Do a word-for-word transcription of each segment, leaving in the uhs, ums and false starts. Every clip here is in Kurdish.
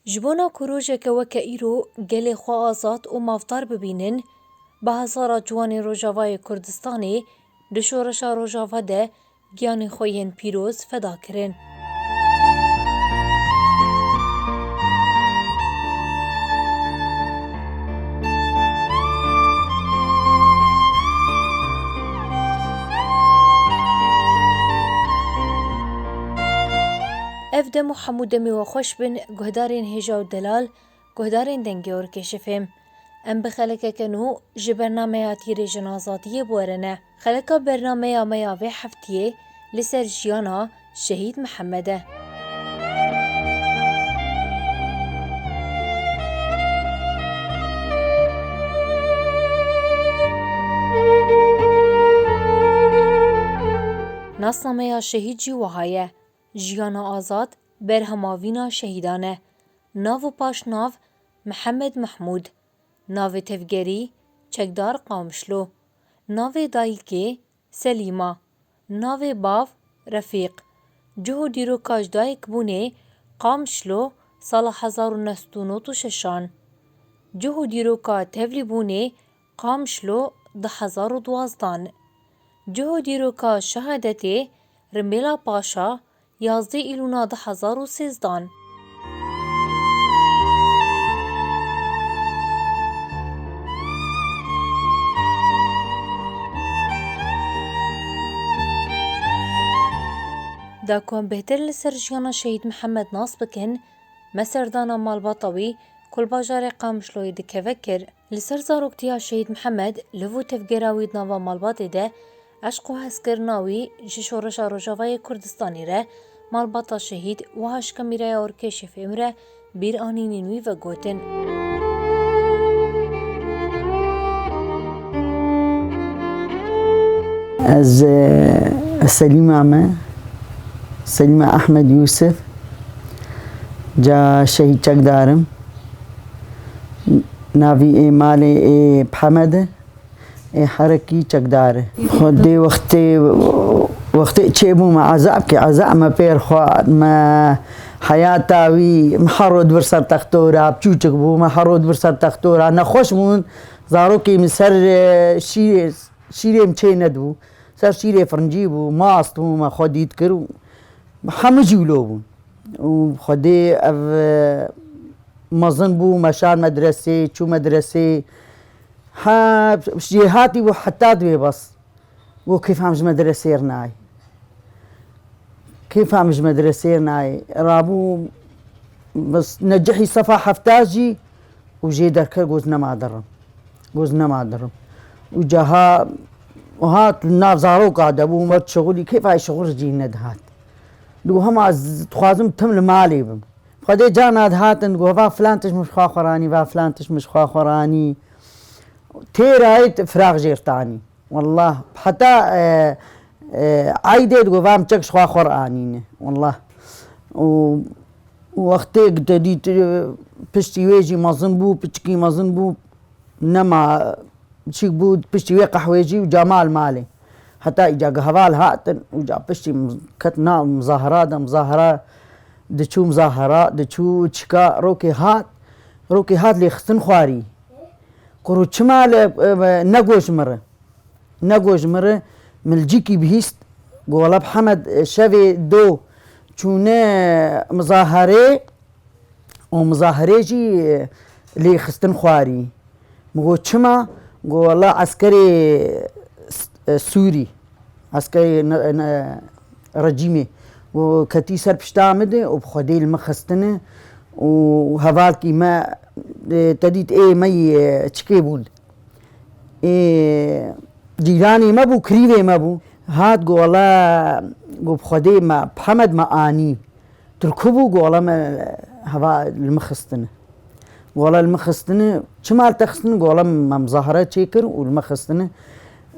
Ji bona ku rojeke weke îro gelê xwe azad û mafdar bibînin, bi hezara ciwanên Rojavayê Kurdistanê di şoreşa Rojava de giyanên xwe yên pîroz feda kirin. Ev dem û hemû demê we xweş bin, guhdarên hêja û delal, guhdarên Dengê Orkêş F M. Em bi xelekeke nû ji bernameya Tîrêjên Azadiyê bi we re ne. Xeleka bernameya me ya vê heftiyê li ser jiyana Şehîd Mihemed e. Nasnameya şehîd jî wiha ye. Jiyana azad, berhema vîna şehîdan e. Nav û paşnav, Mihemed Mehmûd. Navê tevgerî, Çekdar Qamişlo. Navê dayikê, Selîma. Navê bav, Refîq. Cih û dîroka ji dayikbûnê, Qamişlo, sala hezar û neh sed û nod û şeşan. Cih û dîroka tevlîbûnê, Qamişlo, du hezar û duwazdan. Cih û dîroka şehadetê, Rimêla Paşa, yazdeh Îlûna du hezar û sêzdan. Da ku em bêhtir li ser jiyana Şehîd Mihemed nas bikin, me serdana malbata wî ku li bajarê Qamişloyê dikeve kir. Li ser zaroktiya Şehîd Mihemed, liv û tevgera wî di nava malbatê de, eşq û hezkirina wî ji şoreşa Rojavayê Kurdistanê re, malbata şehîd wiha ji kamîraya Orkêşê F M re bîranînên wî vegotin. Ez, e, Selîma me, Selîma Ehmed Yûsif, ca Şehîd Çekdar im. Navî ê malê ê Phemed e, ê Herekî Çekdar e. Xwedê wextê, wextê çêbû me ezab kir, ezab me pêr xwar, me heyata wî, me herod vir ser textora, piçûçik bû, me herod vir ser textora, nexweş bûn, zarokê min ser, e, şîrê, şîrê min çê nedibû, ser şîrê firincî bû, mast bû, me xwedî dikir û hemû jî wilo bûn. Û Xwedê ev, e, mezin bû, me şand medresê, çû medresê. Ha, jêhatî bû heta divê bes. Got, kêfa min ji medresê re nayê. Kêfa min ji medresê re nayê. Rabû, bes necihî sefa hefta jî û jê derket, got, nema dirim. Got, nema dirim. Û caha hat li nav zaroka de bû, me şixulî, kêfa şixul jî nedihat. Digot, hema ez dixwazim tim li malê bim. Xwedê cana dihatin, digot, va filan tişt min ji xwe xwe ranî, va filan tişt min ji xwe xwe ranî. Têrayê firaq jêr tanî. Wallah, heta, e, e, eydê digot, va em çek ji xwe xwe re anîne. Wallah. Û, û wextê te dît, e, piştî wê jî mezin bû, piçikî mezin bû, nema çîk bû, piştî wê qehwê jî û ca mal malê. Heta îca heval hatin û ca piştî ket nav mizahera de, mizahera diçû mizahera, diçû çika, rokê hat, rokê hat lêxistin xwarî. Kuro çima li, e, negot ji min re? Negot ji min re, min li cîkî bihîst, got, wela Mihemed, e, şevê do çûne mizaherê û mizaherê jî, e, lê xistin xwarî. Min got, çima? Got, wela eskerê s-, e, Sûrî, eskerê ne-, ne-, rejîmê, got, ketî ser pişta min de û bi Xwedê li min xistine û hevalkî me, e, te dît ê me yê çikê bûn. Ê, cîranê me bû, kirîvê me bû. Hat, got, wela, got, bi Xwedê me, Mihemed me anî. Tirku bû, got, wela me heva li min xistine. Got, wela li min xistine, çima li te xistine? Got, wela me mizahara çêkir û li min xistine.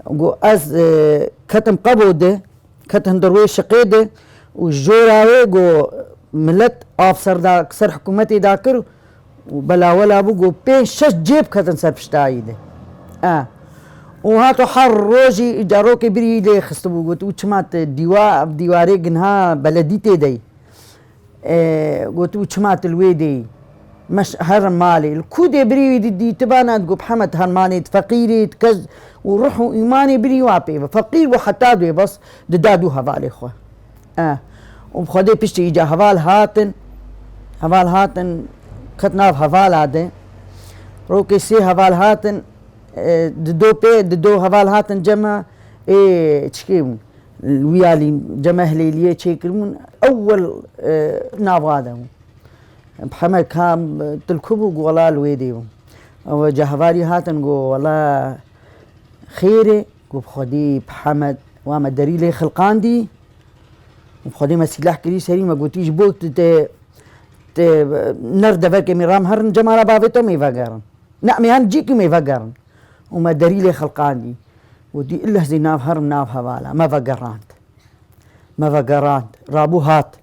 Got, ez, e, ketim qebo de, ketin di rûyê şiqê de û jora wê got milet av ser da, ser hikûmetê da kir û bela wela bû got pênc şeş cêb ketin ser piştayî de. E. Û hato her rojî carokê birî lê xistibû got û çima tu dîwa-, ev dîwarê ginha beledî tê de yî? E, got û çima tu li wê de yî? Meş-, herin malê. Li ku dê birî wî didîtiba, ne digot, Hemed, herin malê di feqîrê, di kes û ruh û îmanê birî wa pê ve. Feqîr bû heta dê bes dida dû hevalê xwe. E, û bi Xwedê piştî îca heval hatin, heval hatin, ket nav hevala de. Rokê sê heval hatin, e, dido pê, dido heval hatin cema, ê, çikê bûn. Wiyalî cema Hilêliyê çêkiribûn, ewil, e, nava de bûn. Hemed ka, e, tilkû bû, got, wela li wê dê bûm. Ew ca hevalî hatin, got, wela xêr e, got, bi Xwedê, bi Hemed, wa me derî lê xilqandî. Bi Xwedê me sîleh kirî serî, me gotî, ji bo tu te, te ner deverkê me ram herin, cemala bavê te me vegerin. Ne, me yan cîkî me vegerin. Û me derî lê xilqandî. Gotî, illa zî nav herim nav hevala. Me vegerand. Me vegerand. Rabû hat.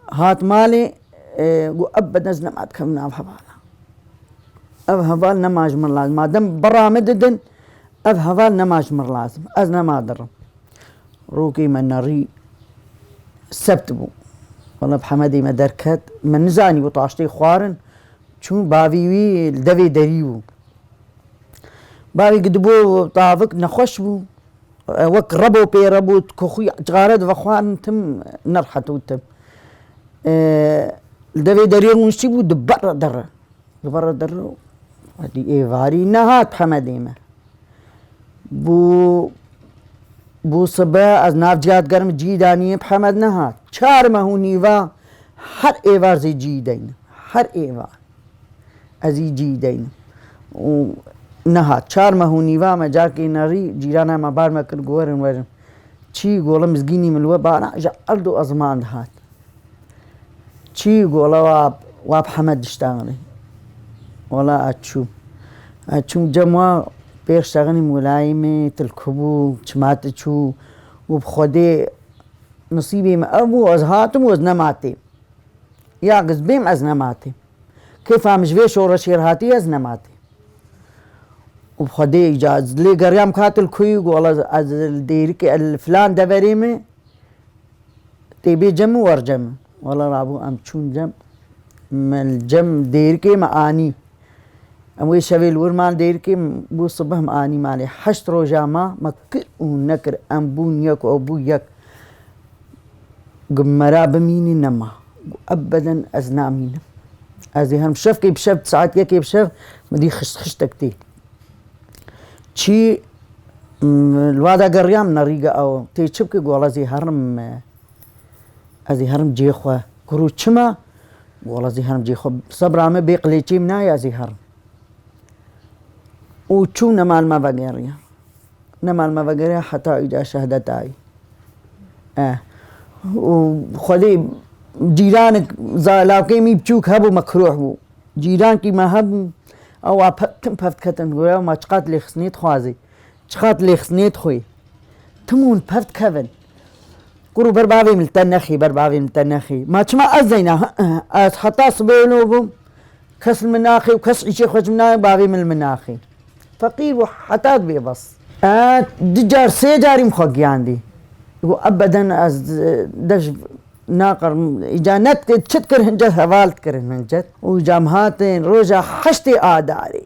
Hat malê, e, got, ebeden ez nema dikevim nav hevala. Ev heval nema ji min lazim. Madem bira min didin, ev heval nema ji min lazim. Ez nema dirim. Rokê me nerî sebt bû. Wela bi Hemedê me derket. Me nizanî bû taştê xwarin. Çûn bavî wî li devê derî bû. Bavî ku dibû tavik nexweş bû. E, wek rebo pê rebû, ku xwe cixare divexwarin tim nerhet û tim. E, li devê derê rûniştî bû, di ber re derre. Di ber re derre. Wedî êvarî nehat Hemedê me. Bû, bû sibe, ez nav ciya digerim, cî daniyê, bi Hemed nehat. Çar meh û nîva her êvar zî cî deynim. Her êvar. Ez î cî deynim. Û nehat. Çar meh û nîva me carkê nerî, cîrana me bar me kir, got, werin, werin. Çî, gola mizgînî min li we bana, ji erd û ezman dihat. Çî, gola wa, wa bi Hemed diştexilî. Wela ez çûm. Ez çûm cem wa pêr şexilîm, welayê me tilkû bû, çima tu çû û bi Xwedê nisîbê min ev bû, ez hatim û ez nematêm. Ya giz bêm ez nematêm. Kêfa min ji vê şoreşê re hatî ez nematêm. Û bi Xwedê îca ez lê geriyam ka tu li ku yî, got, wela ez li Dêrikê, ez li filan deverê me, tê bê cem min, wer cem min. Wela rabû em çûn cem, me li cem Dêrikê me anî. Em wê şevê li wir man Dêrikê, bû sibeh me anî malê. Heşt roja ma, me kir û nekir, em bûn yek û ew bû yek. Gu mera bimînî nema. Gu ebeden ez namînim. Ez ê herim şevkê bi şev, saet yekê bi şev, min dî xişt xiştek tê. Çî, m, li wa da geriyam nerî, got ew, tê çi bike, got ez ê herim, e, ez ê herim cê xwe. Got çima? Got ez ê herim cê xwe. Sebra me bê qilêçê min nayê, ez ê herim. Û çû nema li me vegeriya. Nema li me vegeriya heta îca şehdet ayî. E. Û Xwedê cîranek za-, lawkê min biçûk hebû, mekruh bû. Cîrankî me hebû, ew a pe-, tim pevt ketin, goya ma çiqat lêxistinê dixwazî. Çiqat lêxistinê dixwê. Tim hûn pevt kevin. Kuro ber bavê min li te nexî, ber bavê min li te nexî. Ma çima ez zeyna? Ez heta sibê wilo bûm. Kes li min naxê û kes îşê xwe ji min nayê, bavê min li min naxê. Feqîr bû heta dibê bes. E, du car, sê carî min xwe giyandî. Got ebeden ez, e, dev naqirim. Îca ne dikir, çi dikir hincet, heval dikir hincet. Û îca em hatin roja heştê Adarê.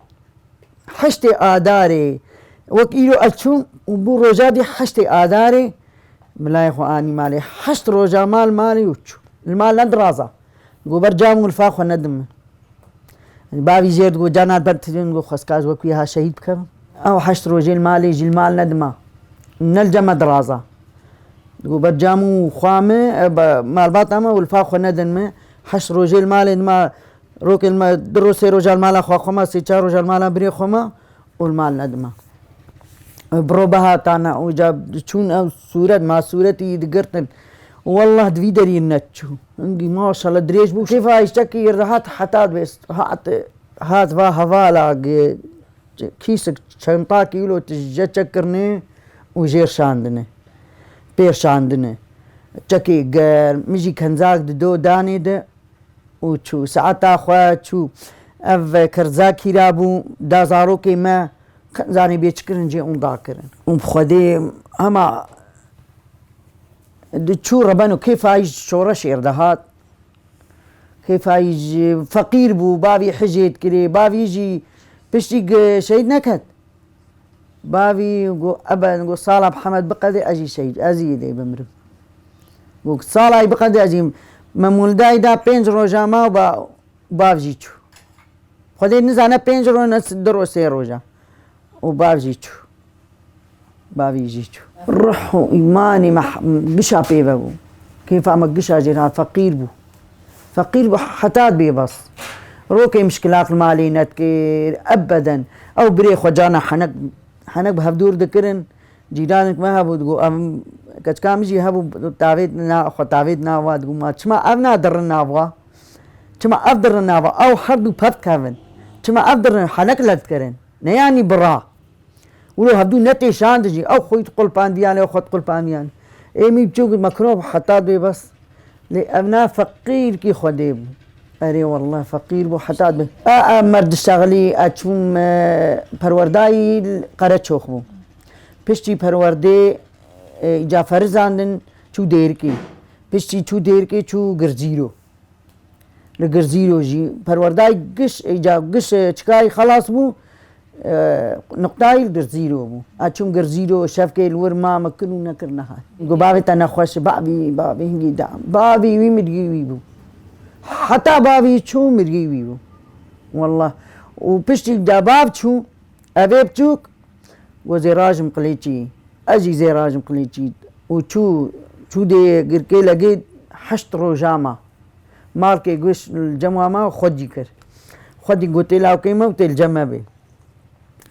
Heştê Adarê, wek îro ez çûm û bû roja dî heştê Adarê, milayê xwe anî malê. Heşt roja mal malê û çû. Li mal nediraza. Got ber cam û lifa xwe nedin min. Bavî jêr digot, cana ber tilin, got xwestka ez wek wî ha şehîd bikevim. Ew heşt rojê li malê jî li mal nedima. Ne li cem me diraza. Digot ber cam û xwa me, e, be-, malbata me û lifa xwe nedin me. Heşt rojê li malê dima. Rokê li me, du roj, sê roja li mala xwe xwe ma, sê çar roja li mala birê xwe ma û li mal nedima. Bi ro bihatana û ca çûn ew sûret, ma sûretî digirtin. Wallah di vî derî nediçû. Hingî maşallah dirêj bû. Kêfa îştekî rehat heta dibêst. Hat, hat va hevala gi-, kîsik çenta kîlo tije çekirine û jêr şandine. Pêr şandine. Çekê germ, min jî kenzak dido danê de. Û çû, saeta xwe çû. Ev kerza kîra bû, da zarokê me, zanê bê çi kirin, cê ûnda kirin. Û bi Xwedê hema diçû reben û kêfa jî şoreşê re dihat. Kêfa yî jî feqîr bû, bavî hijê dikirê, bavî jî piştî gi-, şehîd neket. Bavî got, "Ebe, got, sala Mihemed biqedê, ez jî şehîd, ez jî dê bimirim." Got, "Sala yî biqedê, ez jî." Me mûldayî da pênc roja ma û ba-, bav jî çû. Xwedê nizane pênc roj ne du roj, sê roja. Û bav jî çû. Bavî jî çû. Ruh û îmanê me h-, gişa pê ve bû. Kêfa me gişa jê re hat, feqîr bû. Feqîr bû heta bêbes. Rokê mişkilak li malê nedikir, ebeden. Ew birê xwe carna henek, henek bi hevdûr dikirin. Cîranek me hebû, digot, "Em keçika min jî hebû, tavêt na, xwe tavêt nava." Digot, "Ma çima ev nadirin nava? Çima ev dirin nava? Ew her du pev dikevin. Çima ev dirin henek lez dikirin? Ne yanî bira?" Wilo hevdû netêşandin jî. Ew xwe diqulpandiyan, ew xwe diqulpandiyan. Ê min biçûk mekrob heta dê bes. Lê ev na feqîrkî Xwedê bû. Erê wallah feqîr bû heta dê. A, a mer diştexilî, a çûm, e, perwerdayî Qereçox bû. Piştî perwerdê, e, îca ferizandin çû Dêrikê. Piştî çû Dêrikê çû Girzîro. Li Girzîro jî perwerdayî giş, îca giş, e, çikayî xelas bû, e, nuqtayî li Girzîro bû. A çûm Girzîro, şevkê li wir ma, me kir û nekir nehat. Got, "Bavê te nexweş e, bavî, bavî hingî da." Bavî wî mirgî wî bû. Heta bavî çû mirgî wî bû. Wallah. Û piştî da bav çû, evê biçûk, got, "Zêrajim qilêçî." Ez jî zêrajim qilêçî. Û çû, çû dê girkê legê heşt roja ma. Malkê guş li cem wa ma xwedî kir. Xwedî got, "Tê lawkê me û tê li cem me bê."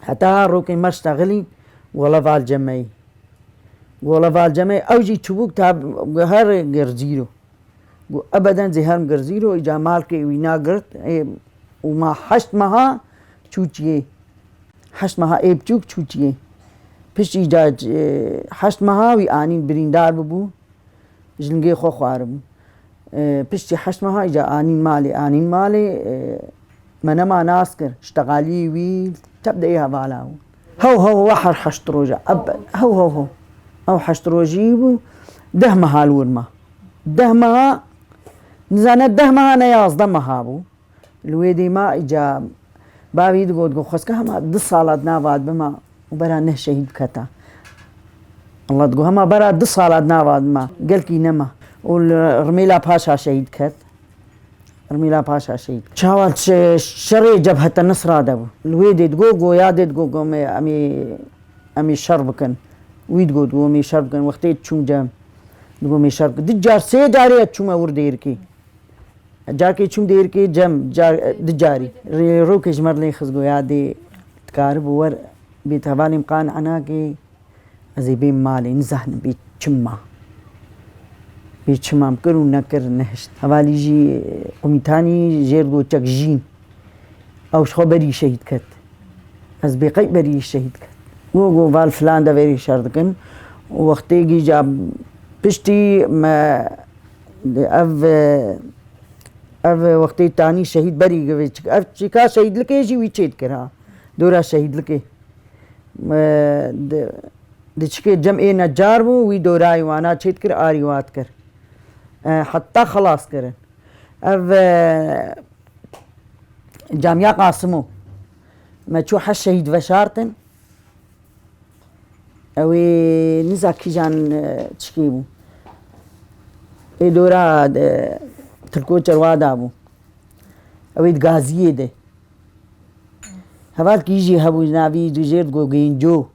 Heta rokê me ştexilî, wele val cemeyî. Wele val cemeyî, ew jî çûbûk ta her Girzîro. Got, "Ebeden zê herim Girzîro, îca malkê wî nagirt, ê, û ma heşt meha çû çiyê." Heşt meha ê biçûk çû çiyê. Piştî îca, e, heşt meha wî anîn birîndar bibû. Ji lingê xwe xwaribû. E, piştî heşt meha îca anîn malê, anîn malê, e, me nema nas kir. Ştexalî wî tep de ê hevala bû. Hew hew we her heşt roja. Ebe, hew hew hew. Ew heşt rojî bû. Deh meha li wir ma. Deh meha, nizane deh meha ne yazdeh meha bû. Li wê dêma îca bavî digot, digot, "Xwezka hema du sala di nava de bima û bera neh şehîd biketa." Allah digot, "Hema bera du sala di nava de bima, gelkî nema." Û li Rimêla Paşa şehîd ket. Rimêla Paşa şehîd ket. Çawa şe-, şerê Cebhete Nusra de bû. Li wê dê digot, goya dê digot, got, "Em ê, em ê, em ê şer bikin." Wî digot, digot, "Em ê şer bikin." Wextê çûm cem. Digot, "Em ê şer bikin." Du car, sê carê ez çûme wir Dêrikê. Carkê çûm Dêrikê cem, car, du carî. Rê-, rokê ji me re lê xist, goya dê dikaribû wer bê hevalê min qan enakê, ez ê bêm malê, nizanim bê çima. Bê çima em kir û nekir nehişt. Hevalî jî komîtanî jêr got çek jîn. Ew ji xwe berî şehîd ket. Ez bê qey berî şehîd ket. Go, go, val filan deverê şer dikin. Wextê gîja piştî me ev, ev wextê tanî şehîd berî givê çik-, ev çika şehîdlikê jî wî çê dikir ha. Dora şehîdlikê. Me di, di çikê cem ê necar bû, wî dorayê wana çê dikir, arî wa dikir. E, heta xelas kirin. Ev, e, Camiya Qasimo. Me çû heşt şehîd veşartin. Ew ê niza kîjan, e, çikê bû. Ê dora, e, Tilko Çerwada bû. Ew ê di Gaziyê de. Hevalkî jî hebû navî jêr digo Gênco.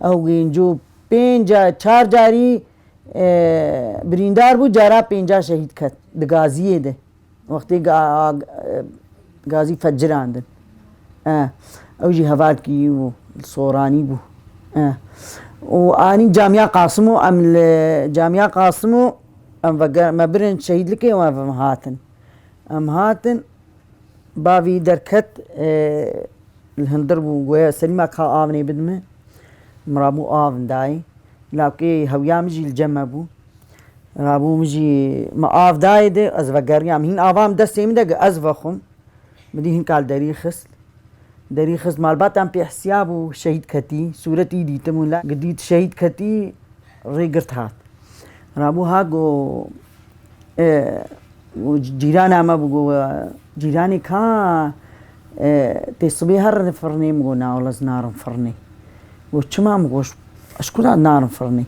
Ew Gênco pênc ca-, çar carî, e, birîndar bû, cara pênca şehîd ket di Gaziyê de. Wextê ga-, e, gazî fecirandin. E, ew jî hevalkî wî bû, li Soranî bû. E. Û anî Camiya Qasimo, em li Camiya Qasimo, em vege-, me birin şehîdlikê û em hatin. Em hatin, bavî derket, e, li hundir bû, goya Selîma ka avnê bidime. Min rabû av dayê. Lawkê hewiya min jî li cem me bû. Rabû min jî, me av dayê de, ez vegeriyam. Hîn ava min destê min de, ez vexwim. Min dî hinka li derî xist. Derî xist, malbata min pê hisiya bû, şehîd ketî. Sûretî dîtim û la, gidît şehîd ketî, rê girt hat. Rabû ha go, e, Û cîrana me bû, got, "Cîranê ka, e, tê sibê herin firnê?" Min got, "Na, wele ez narim firnê." Got, "Çima?" Min got, "Ez ku da narim firnê?"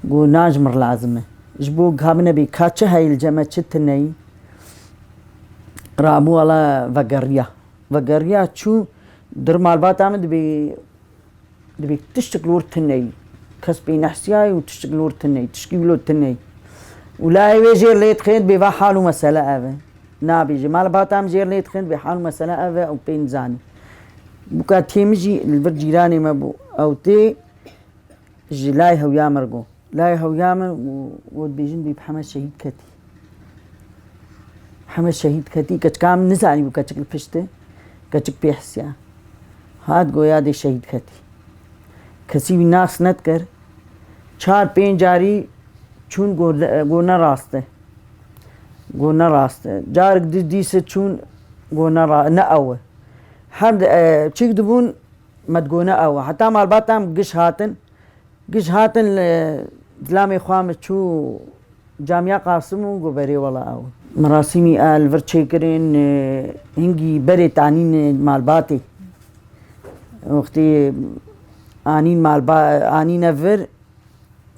Got, "Na, ji mir lazim e." Ji bo ka bine bê ka çi heyî li cem me, çi tune yî. Rabû, wele vegeriya. Vegeriya çû, dir malbata min dibê Dibê tiştik li wir tune yî. Kes pê nehsiyayî û tiştik li wir tune yî. Tişkî wilo tune yî. Û layê wê jêr lê dixên, dibê va hal û mesele ev e. Nabêje. Malbata min jêr lê dixên, dibê hal û mesele ev e, ew pê nizanî. Bûka tê min jî li vir cîranê me bû. Ew tê ji layê hewiya min re got. Layê hewiya min û, û dibêjin, dibê Mihemed şehîd ketî. Mihemed şehîd ketî, keçika min nizanîbû keçik li pişt e, keçik pê hisiya. Hat goya dê şehîd ketî. Kesî wî nas nedikir. Çar pênc carî çûn, go, go ne rast e. Go ne rast e. Carik di, dîse çûn, go ne ra-, ne ew e. Her di, e, çîk dibûn, me digo ne ew e. Heta malbata min giş hatin. Giş hatin li zilamê xwe, min çû Camiya Qasim û got, "Berê wela ew." Merasîmî a li vir çêkirin, e, hingî berê tanîn malbatê. Wextê anîn malba-, anîne vir,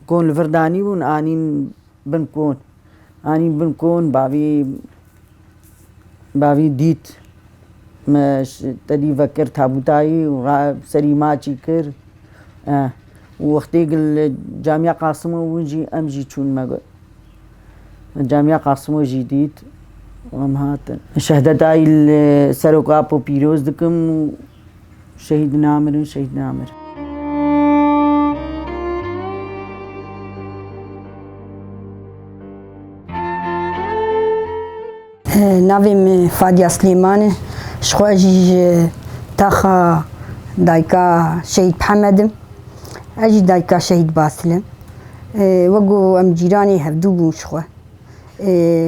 kon li vir danî bûn, anîn bin kon. Anîn bin kon, bavî, bavî dît. Me ş-, tedî vekir tabûtayî û ra-, serî maçî kir. Eh, û wextê gil Camiya Qasimo bûn jî, em jî çûn me got. Camiya Qasimo jî dît û em hatin. Şehdetayî li Serok Apo pîroz dikim û Şehîd namirin, şehîd namirin. Navê min Fadiya Silêman e. Ji xwe ez jî ji taxa dayika Şehîd Mihemed im. Ez jî dayika Şehîd Basil im. Wek ku em cîranê hevdû bûn ji xwe.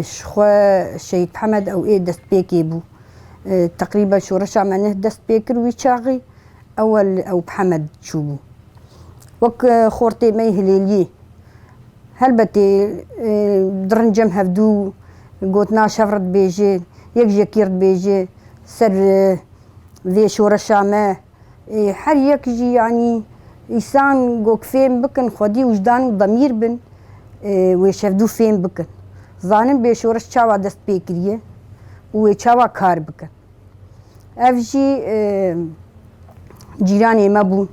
Ji xwe Şehîd Mihemed ew ê destpêkê bû. E, teqrîben şoreşa me neh dest pê kir wî çaxî, ewel ew Mihemed çûbû. Wek, e, xortê me yê Hilêliyê. Helbetê, e, di rincem hevdû gotina şev re dibêje, yek ji yekî re dibêje, ser, e, vê şoreşa me, Ê, her yek jî, yanî, îsan gok fêm bikin, xwedî wijdan û demîr bin, ê, wê şevdû fêm bikin. Zanin bê şoreş çawa dest pê kiriye û wê çawa kar bikin. Ev jî, ê, cîranê me bûn.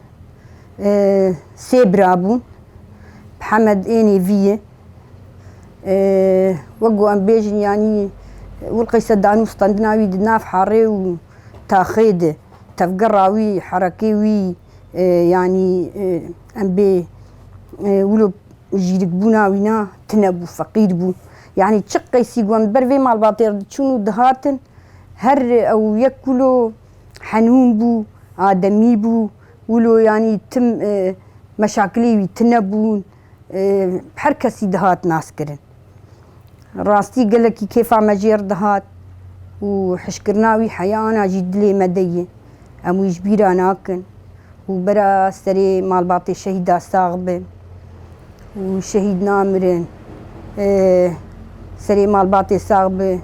Ê, sê bira bûn. Mihemed ênê vî ye. Ê, wek ku em bêjin, yanî, Wilqeyse danû standina wî di nav harê û taxê de. Tevgera wî, herekê wî, e, yanî, e, em bê, e, wilo jîrikbûna wîna tune bû, feqîr bû. Yanî çi qeysî ku em ber vê malbatê re diçûn û dihatin, her ew yek wilo henûn bû, ademî bû, wilo yanî tim, e, meşakilê wî tune bûn, e, her kesî dihat naskirin. Rastî gelekî kêfa me jê re dihat û hişkirina wî heyana jî dilê me de ye. Em wî ji bîra nakin û bera serê malbatê şehîda sax bin û şehîd namirin. Ê, serê malbatê sax bi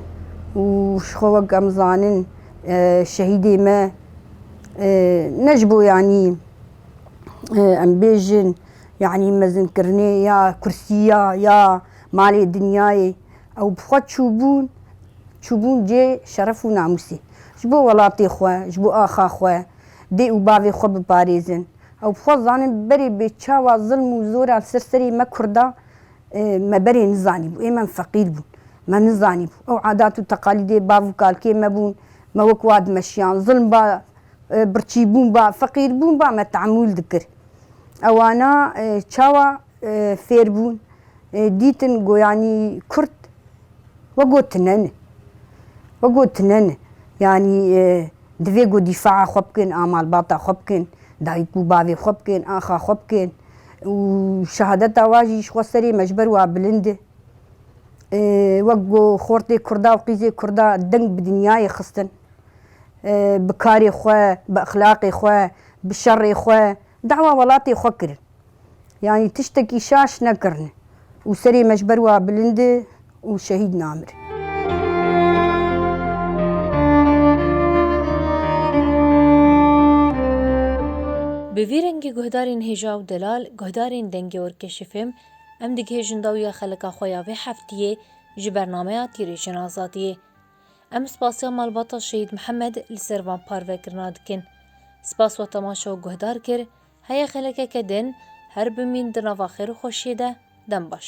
û ji xwe wek em zanin, e, şehîdê me, e, ne ji bo yanî, e, em bêjin, yanî mezinkirinê ya kursiya, ya malê dinyayê, ew bi xwe çûbûn, çûbûn cê şeref û namûsê. Ji bo welatê xwe, ji bo axa xwe, dê û bavê xwe biparêzin. Ew bi xwe zanin berê bê çawa zilm û zora li ser serê me Kurda, e, me berê nizanîbû. Ê me feqîr bûn. Me nizanîbû. Ew adat û teqalîdê bav û kalkê me bûn. Me wek wa dimeşiyan. Zilm ba, e, birçîbûn ba, feqîrbûn ba me tehamûl dikir. Ewana, e, çawa, e, fêr bûn, e, dîtin ku yanî Kurd wek ku tune ne. Wek ku tune ne. Yanî, e, divê ku dîfaa xwe bikin, a malbata xwe bikin, dayik û bavê xwe bikin, axa xwe bikin. Û şehadeta wa jî ji xwe serê me ji ber wa bilind e. E, wek ku xortê Kurda û qîzê Kurda deng bi dinyayê xistin. E, bi karê xwe, bi exlaqê xwe, bi şerê xwe, dawa welatê xwe kirin. Yanî tiştekî şaş nekirin. Û serê me ji ber wa bilind e û şehîd namirin. Bi vî rengî guhdarên hêja û delal, guhdarên Dengê Orkeşî Fêm, em digihêjin dawiya xeleka xwe ya vê heftiyê ji bernameya Tîrêjên Azadiyê. Em spasiya malbata Şehîd Mihemed li ser van parvekirina dikin. Spas we temaşe û guhdar kir, heye xelekeke din, her bimîn di nava xêr û xweşiyê de, dem baş.